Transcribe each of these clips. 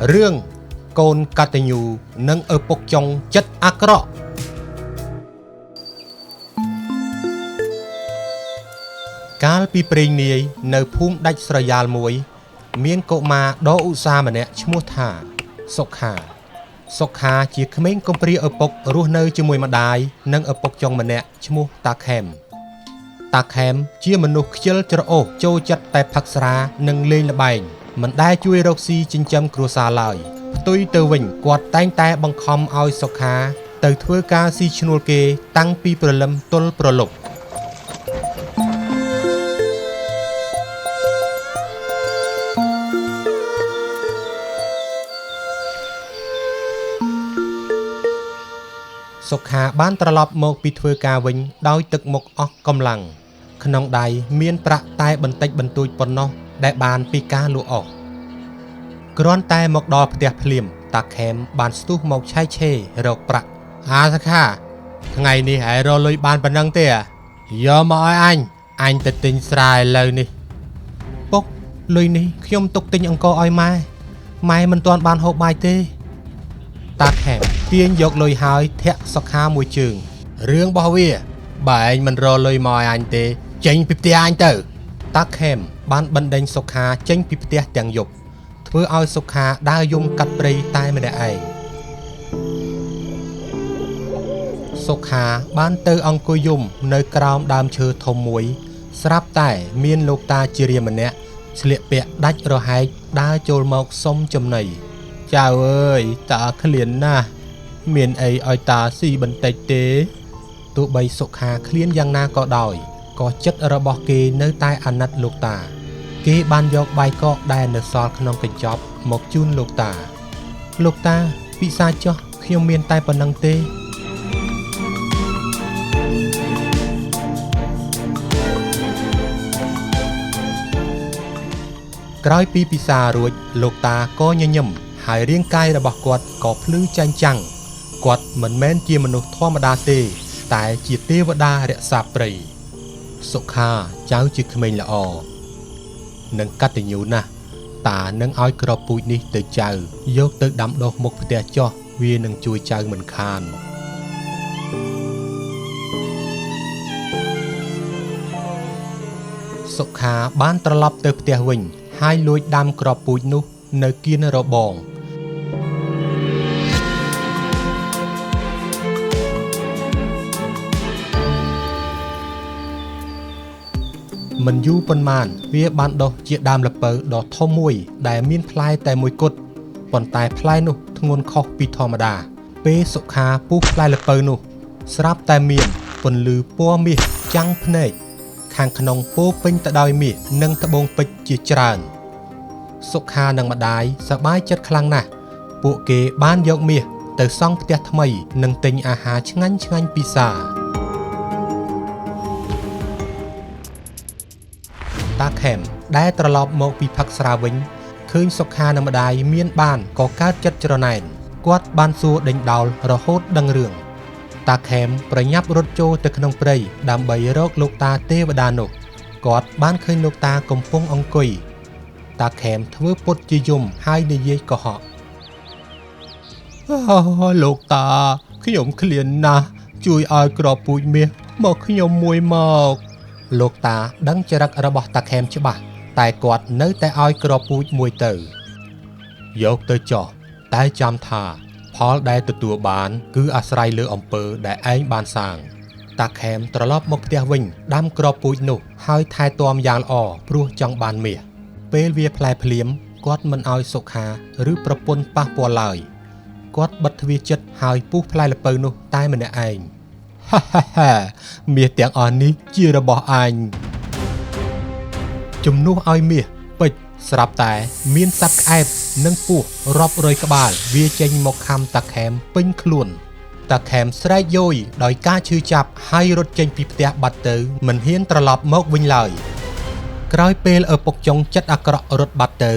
រឿងកូនកតញ្ញូនិងឪពុកចុងចិត្តអាក្រក់កាលពីព្រេងនាយនៅភូមិដាច់ស្រយាលមួយ មានកុមារដ៏ឧស្សាហ៍ម្នាក់ឈ្មោះថាសុខាសុខាជាក្មេងកំព្រាឪពុករស់នៅជាមួយម្ដាយនិងឪពុកចុងម្នាក់ឈ្មោះតាខេមតាខេមជាមនុស្សខ្ជិលច្រអូសចូលចិត្តតែផឹកស្រានិងលេងល្បែងមិនដែលជួយរកស៊ីចិញ្ចឹមគ្រួសារឡើយផ្ទុយទៅវិញគាត់តែងតែបង្ខំឲ្យសុខាទៅធ្វើការស៊ីឈ្នួលគេតាំងពីព្រលឹមទល់ព្រលប់សុខាបានត្រឡប់មកពីធ្វើការវិញដោយទឹកមុខអស់កម្លាំងក្នុងដៃមានប្រាក់តែបន្តិចបន្តួចប៉ុណ្ណោះដែលបានពីការលក់អស់គ្រាន់តែមកដល់ផ្ទះភ្លាមតាខេមបានស្ទុះមកឆែកឆេររកប្រាក់អាសុខាថ្ងៃនេះឯងរកលុយបានប៉ុណ្ណឹងទេយកមកឲ្យអញទៅទិញស្រាឥឡូវនេះពុកលុយនេះខ្ញុំទុកទិញអង្ករឲ្យម៉ែម៉ែមិនទាន់បានហូបបាយទេតាខេមទាញយកលុយហើយធាក់សុខាមួយជើងរឿងរបស់វាបើឯងមិនរកលុយមកឲ្យអញទេចេញពីផ្ទះអញទៅតាខេមបានបណ្ដេញសុខាចេញពីផ្ទះទាំងយប់ធ្វើឲ្យសុខាដើរយំកាត់ព្រៃតែម្នាក់ឯងសុខាបានទៅអង្គុយយំនៅក្រោមដើមឈើធំមួយស្រាប់តែមានលោកតាជារាម្នាក់ស្លៀកពាក់ដាច់រហែកដើរចូលមកសុំចំណីចៅអើយតាឃ្លានណាស់មានអីឲ្យតាស៊ីបន្តិចទេទោះបីសុខាឃ្លានយ៉ាងណាក៏ដោយក៏ចិត្តរបស់គេនៅតែអាណិតលោកតាគេបានយកបាយកកដែលនៅសល់ក្នុងកញ្ចប់មកជូនលោកតាលោកតាពិសាចុះខ្ញុំមានតែប៉ុណ្ណឹងទេក្រោយពីពិសារួចលោកតាក៏ញញឹមហើយរាងកាយរបស់គាត់ក៏ភ្លឺចែងចាំងគាត់មិនមែនជាមនុស្សធម្មតាទេតែជាទេវតារក្សាព្រៃសុខាចៅជាក្មេងល្អនិងកតញ្ញូណាស់តានឹងឲ្យក្របពូជនេះទៅចៅយកទៅដាំដុះមុខផ្ទះចោះវានឹងជួយចៅមិនខានសុខាបានត្រឡប់ទៅផ្ទះវិញហើយលួចដាំក្របពូជនោះនៅគៀនរបងមិនយូរប៉ុន្មានវាបានដុះជាដើមល្ពៅដ៏ធំមួយដែលមានផ្លែតែមួយគត់ប៉ុន្តែផ្លែនោះធ្ងន់ខុសពីធម្មតាពេលសុខាពុះផ្លែល្ពៅនោះស្រាប់តែមានពន្លឺពណ៌មាសចាំងភ្នែកខាងក្នុងពោពេញទៅដោយមាសនិងត្បូងពេជ្រជាច្រើនសុខានិងម្ដាយសប្បាយចិត្តខ្លាំងណាស់ពួកគេបានយកមាសទៅសង់ផ្ទះថ្មីនិងទិញអាហារឆ្ងាញ់ៗពិសាតាខេមដែលត្រឡប់មកពីផឹកស្រាវិញឃើញសុខានិងម្ដាយមានបានក៏កើតចិត្តច្រណែនគាត់បានសួរដេញដោលរហូតដឹងរឿងតាខេមប្រញាប់រត់ចូលទៅក្នុងព្រៃដើម្បីរកលោកតាទេវតានោះគាត់បានឃើញលោកតាកំពុងអង្គុយតាខេមធ្វើពុតជាយំហើយនិយាយកុហកលោកតាខ្ញុំឃ្លានណាស់ជួយឲ្យក្របពូជមាសមកខ្ញុំមួយមកលោកតាដឹងចរិតរបស់តាខេមច្បាស់តែគាត់នៅតែឲ្យក្របពូជមួយទៅយកទៅចោះតែចាំថាផលដែលទទួលបានគឺអាស្រ័យលើអំពើដែលឯងបានសាងតាខេមត្រឡប់មកផ្ទះវិញដាំក្របពូជនោះហើយថែទាំយ៉ាងល្អព្រោះចង់បានមាសពេលវាផ្លែភ្លាមគាត់មិនឲ្យសុខាឬប្រពន្ធប៉ះពាល់ឡើយគាត់បិទទ្វារចិត្តហើយពុះផ្លែល្ពៅនោះតែម្នាក់ឯងហាហាហាមាសទាំងអស់នេះជារបស់អញជំនួសឲ្យមាសពេជ្រស្រាប់តែមានសត្វក្អែបនិងពស់រាប់រយក្បាលវាចេញមកខំតាខេមពេញខ្លួនតាខេមស្រែកយោយដោយការឈឺចាប់ហើយរត់ចេញពីផ្ទះបាត់ទៅមិនហ៊ានត្រឡប់មកវិញឡើយក្រោយពេលឪពុកចុងចិត្តអាក្រក់រត់បាត់ទៅ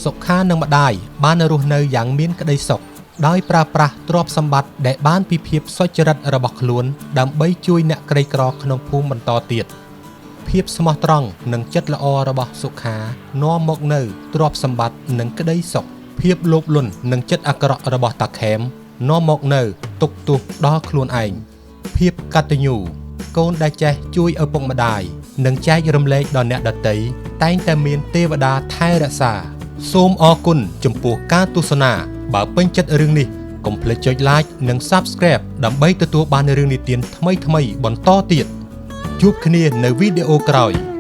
សុខានិងម្ដាយបានរស់នៅយ៉ាងមានក្តីសុខដោយប្រើប្រាស់ទ្រព្យសម្បត្តិដែលបានពីភាពសុចរិតរបស់ខ្លួនដើម្បីជួយអ្នកក្រីក្រក្នុងភូមិបន្តទៀតភាពស្មោះត្រង់និងចិត្តល្អរបស់សុខានាំមកនូវទ្រព្យសម្បត្តិនិងក្តីសុខ ភាពលោភលន់និងចិត្តអាក្រក់របស់តាខេមនាំមកនៅទុក្ខទោសដល់ខ្លួនឯងភាពកតញ្ញូកូនដែលចេះជួយឪពុកម្ដាយនិងចែករំលែកដល់អ្នកដទៃតែងតែមានទេវតាថែរក្សាសូមអរគុណចំពោះការទស្សនាបើពេញចិត្តរឿងនេះកុំភ្លេចចុច Like និង Subscribe ដើម្បីទទួលបានរឿងនិទានថ្មីៗបន្តទៀតជួបគ្នានៅវីដេអូក្រោយ។